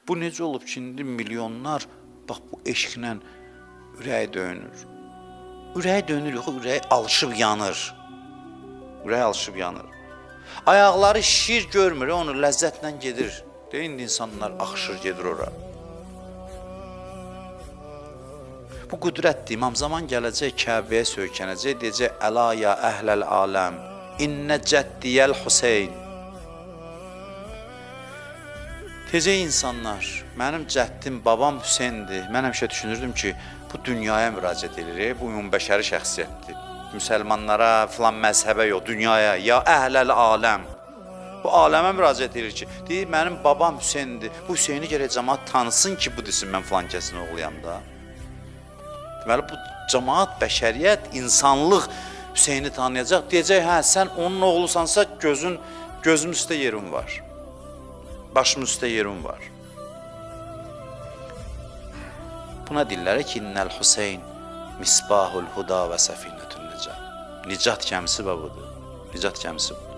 Bu necə olub ki, indi milyonlar bax bu eşqlə ürəyi döyünür. Ürəyi döyünür, yox, ürəyi alışıb yanır. Ürəyi alışıb yanır. Ayaqları şişir görmür, onu ləzzətlə gedir. De, indi insanlar axışır gedir ora. Bu qüdrətdir. İmam zaman gələcək Kəbəyə söykənəcək, deyəcək: "Əla ya əhləl aləm, innə cəddiyəl Hüseyn." Tezə insanlar, mənim cəddim, babam Hüseyndir. Mən həmişə düşünürdüm ki, bu dünyaya müraciət edir, bu ümumbəşəri şəxsiyyətdir. Müsəlmanlara, filan məzhəbə yox, dünyaya, ya əhləl aləm. Bu aləmə müraciət edir ki, deyir mənim babam Hüseyndir. Bu Hüseyni gərək cəmaət tanısın ki, bu desin mən filan kəsin oğluyam da. Deməli bu cəmaət, bəşəriyyət, insanlıq Hüseyni tanıyacaq. Deyəcək, hə, sən onun oğlusansa gözüm üstə yerin var. Başım üstə yerin var. Buna deyirlər ki, innəl Hüseyn misbahul huda və səfinətün nicat. Nicat gəmisi və budur. Nicat gəmisi budur.